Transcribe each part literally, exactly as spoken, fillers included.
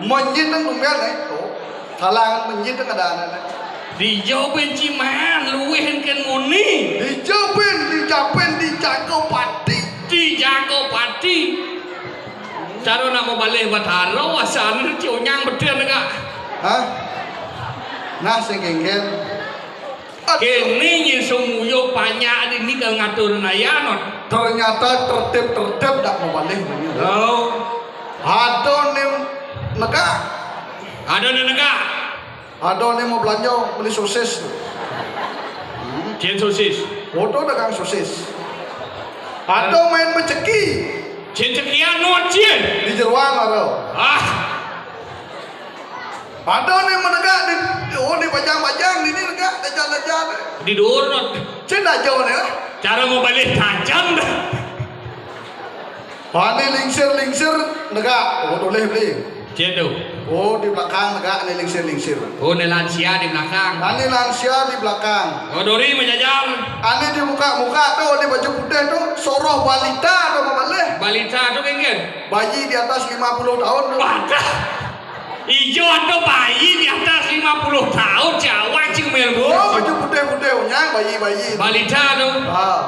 Menyit nang tumbén, eh. Oh. Salang menyit nang ada anak. Dija bin ciman, luwih kén muni. Dija bin, dija bin, dijaga pati. Dijaga pati. Cara nak mabalih Batara, asané ci unyang bedén, Kak. Hah? Nah, sing kéngkén. Kéné nyén semuyo panjak dini kal ngatur nayan. Ternyata tertib-tertib dak mabalih. Oh. Ada né negak. Ada né negak. Ada né mau belanja beli sosis. Cén sosis. Foto dagang sosis. Ada main beceki. Cén cekian nuan cén. Di jeruan ada. Ah. Ada né menegak di, oh, di bajang-bajang, di ni negak, dajal-dajal. Di duur, Not. Cén dajal né lah. Cara mau balik tajam dah. Ané lingsir-lingsir negak, oh, tolih beli. Cén tu. Oh, di belakang negak, ané lingsir-lingsir. Oh, né lansia di belakang. Ané lansia di belakang. Oh, duri menjajar. Ané di muka-muka tu, di baju putih tu, soroh balita tu mabalih. Balita tu kéngkén? Bayi di atas lima puluh tahun tu. Wadah. Ijo ada bayi di atas lima puluh tahun, Jawa cing melbu. Oh, baju putih-putih unyang, bayi-bayi. Balita tu. Ah.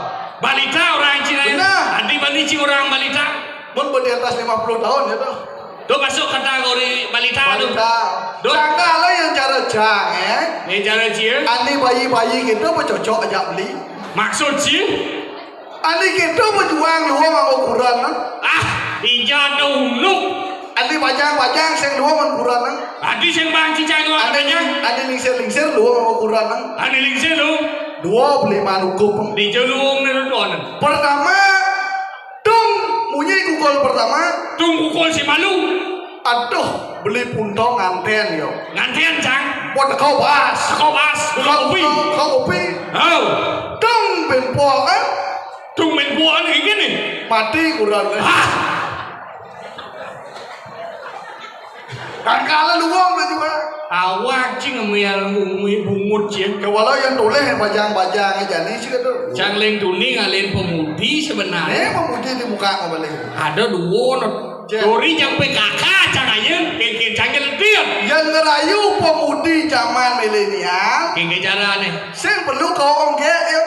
Balita orang Cina. Benar. Adi bani cing orang balita. Mun di atas lima puluh tahun ya tu. Tu masuk kategori balita tu. Balita. Dut. Sangka lah yang cara jang, eh. Yang cara jang. Ané bayi-bayi gitu bercocok aja beli. Maksud sih? Ané kéto bejuang luung anggo kurenan. Ah, ija ada uluk. Ané bajang-bajang sing luung anggo kurenan. Adi sing bang cicang luung ané bajang. Ané lingsir-lingsir luung anggo kurenan. Ané lingsir luung. Dua beli manukup. Dija luung né rutuan. Pertama, tung munyi kukul pertama. Tung kukul si malu. Aduh, beli punto ngantén yo. Ngantén, Cang. Buat kau bas. Kau bas, kau kopi. Kau kopi. Oh. Tung bempo kan? Tung main buan kayak gini. Mati kurang. Hah? Kangkala luang dah juga. Awak cing ngemial ngumi bungut cing. Kewala yang toleh bajang-bajang aja nih sih tu. Cang leng tuni ngalin pemudi sebenarnya. Eh, pemudi di muka kembali. Ada dua no. Cing. Dori jang P K K cang ayeun, kéngkén cang nyeledian. Yang ngerayu pemudi zaman milenial. Kéngkén cara nih. Sing perlu kau onggek ya.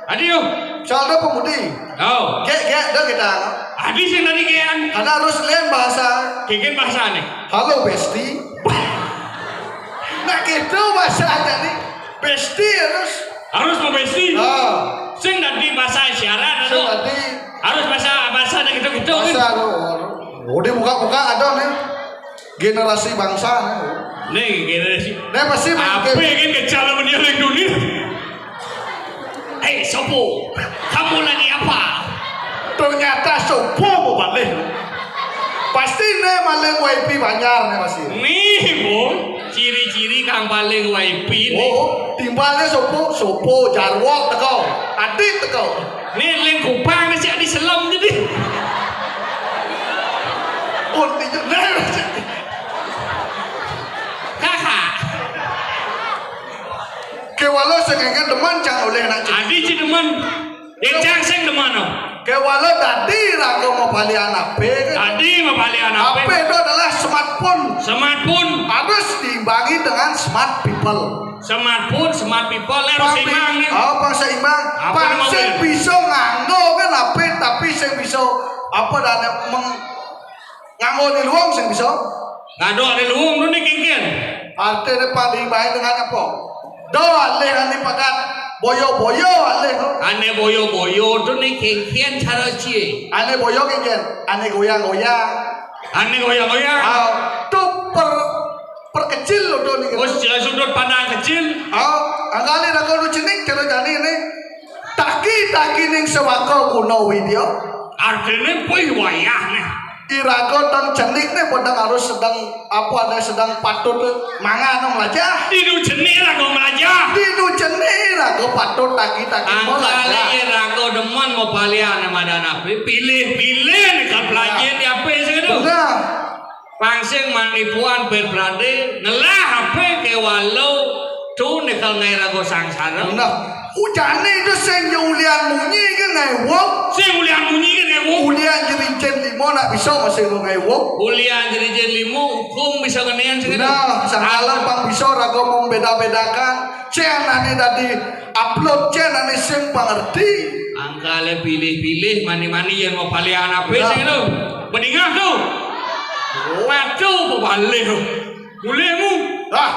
Adi yo. Saldo pemudi. Oh. Gek, gek, dah kita. Adi sing tadi gean. Karena harus lain bahasa. Kéngkén bahasa nih. Halo, Besti. Nah, gitu bahasa aja nih. Besti harus. Harus mau besti. Ah. Sing tadi bahasa isyarat. Sing tadi. Harus bahasa, bahasa ada gitu-gitu. Bahasa lo. Udah buka-buka ada nih. Generasi bangsa nih. Nih, generasi. Nih pasti main apa game. Yang kecil sama dia yang dunia? Hei, sopo, kamu lagi apa? Ternyata sopo mau balik. Pasti nih maling Y P Banjar nih pasti. Nih, Bung, ciri-ciri kang paling Y P nih. Oh, timbalnya sopo, sopo, jarwo teko, adit teko. Nih, ling kupang nih, siap diselam jadi. Oh, nih, nih, Kakak. Kewala sing engkén demen cang oleh nak cang. Adi ci demen. Ya cang sing demen no. Kewala dadi raga mapalian H P kan? Dadi mapalian H P. H P itu adalah smartphone. Smartphone. Harus diimbangi dengan smart people. Smartphone, smart people, harus seimbang nih. Oh, pas seimbang. Apa nama sing bisa nganggo kan H P, tapi sing bisa apa dan meng-, nganggo di luang sing bisa. Ngado di luang tu nih kéngkén. Artiné pang diimbangi dengan apa? Do alih ané pakat boyo-boyo alih. Ané boyo-boyo tu nih kéngkén cara cie. Ané boyo kéngkén, ané goyang-goyang. Ané goyang-goyang. Ah, tu per-, perkecil lo tu nih. Oh, sudut pandang kecil. Ah, anggali raga nu cenik cara jani nih. Taki-taki ning sawaka guna widya. Artiné poi wayah nih. Iraga tang cenik nih padang harus sedang apa nih, sedang patut mangan melajah. Dinu cenik raga melajah. Dinu cenik raga patut taki-taki melajah. Angkali raga demen mapalian madan H P, pilih-pilih nih kan pelajin di H P sing tu. Nah. Pang sing manipuan berprade ngelah H P kewala tu nih kal ngai raga sangsara. Nah. Ujane to sing ulian munyi ke ngewok. Sing ulian munyi ke ngewok. Ulian jerijin lima nak bisa masih ngewok. Ulian jerijin lima hukum bisa ngenean sing. Nah, sangalem pang bisa raga membeda-bedakan. Cenane dadi upload, cenane sing pangerti. Angkale pilih-pilih mani-mani yang mau balian apa sing itu. Peningah tuh. Patu pebalih. Mulemu. Ah,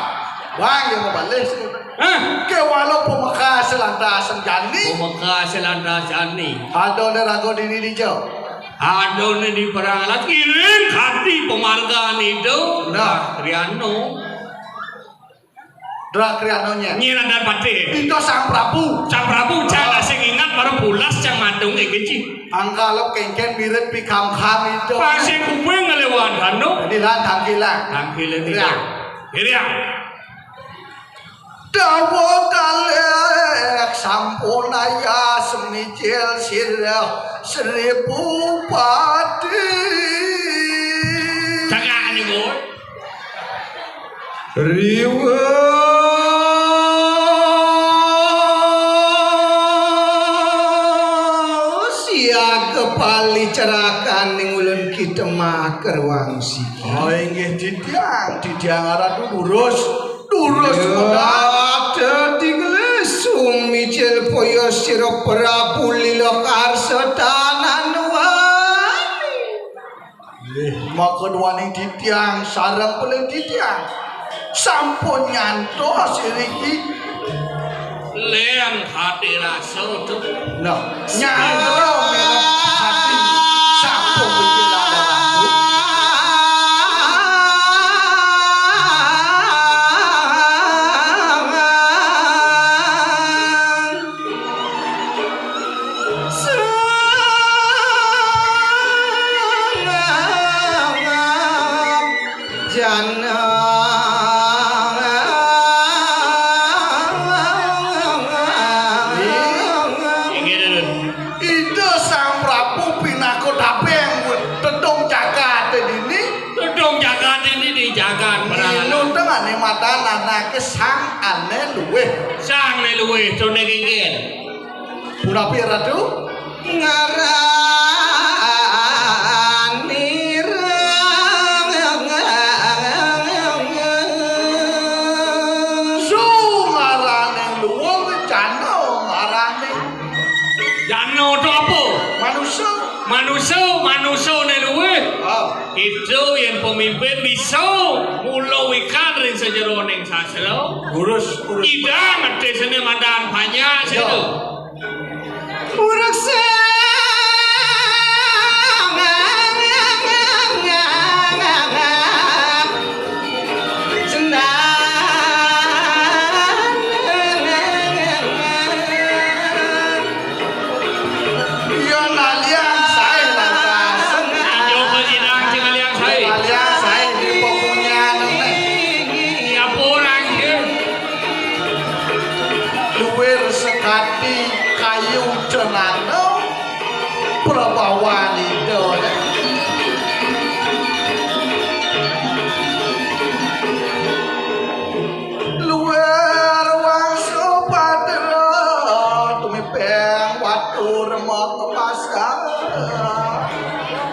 bang yang mau balik sih. Hah? Ke walau pemekas lantas jani. Pemekas lantas jani. Ada ne raga dini dijo. Ada ne di perang alat kiring hati pemargaan itu. Nah. Kriano. Dra Krianonya. Nyiran dan patih. Itu Sang Prabu. Sang Prabu, jangan asing ingat baru pulas yang mandung iki. Angkalo kengken mirip pikam-kam itu. Pasing kuping ngelewan kanu. Jadi lan tangkilan. Tangkilan itu. Iya. Iya. Dawa kalih sampun ayas micil sirah seribu pati. Jangan nih, Bu. Riwes ya kepali cerakan ning ulun kita makar wang siki. Oh, inggih titiang, titiang arah durus, durus. Ada di gelis sumicil poyo sira Prabu Lila Karsa tanan wani. Nggih, maka duaning titiang sareng pelih titiang sampun nyantos iriki. Len hati rasa tuh. Nah, nyaro merek hati sampun pikiran darahku. Jana. Inggih, Dulur. Ida Sang Prabu pinaka tapeng tedung jagat dini. Tedung jagat ini di jagat Minu tengane matan anake sang ane luwih. Sang ane luwih, tone kengken. Punapi, Ratu? Ngarani rang. Su ngarane luwung, jano ngarane. Jano to apa? Manusa. Manusa, manusa ne luwih. Ah. Itu yang pemimpin bisa mula wikan ring sajeroning sastra. Urus, urus. Ida ngetis ini mandan banyak sih. Yo. Itu. Uruk sang. Sendal. Iya, lalian sae lantas. Iya, kok jenang sing lalian sae. Lalian sae di pepunyan ne. Iya, purang, nggih. Luwir sekati kayu cenana prabawan Ida. Luwir wangsa padra tumipeng watu remok pasar.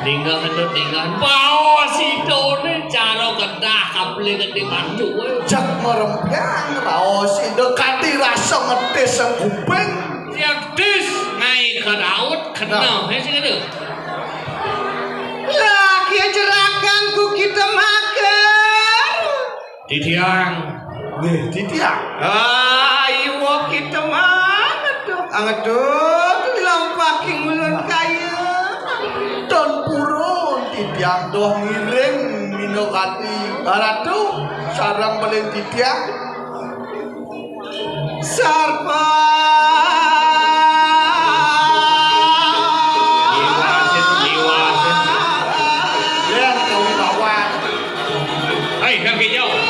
Tinggal ketut tinggal. Bawa sitone cara kedah kaple gede bantu. Jak merempiang raos Ida kati rasa ngetis sang kuping. Tiap dis ngai ke laut kena. Nah. Ya, sing ada. Lagi jerakan ku kita makan. Titiang. Nggih, titiang. Ayo kita mangeduh. Angeduh, lampah king ulun kaya. Don purun titiang doh ngiring minokati. Ratu, sarang belen titiang. Sarpa. Iwasin, iwasin. Lihat kau lawan. Hei, kaki jauh.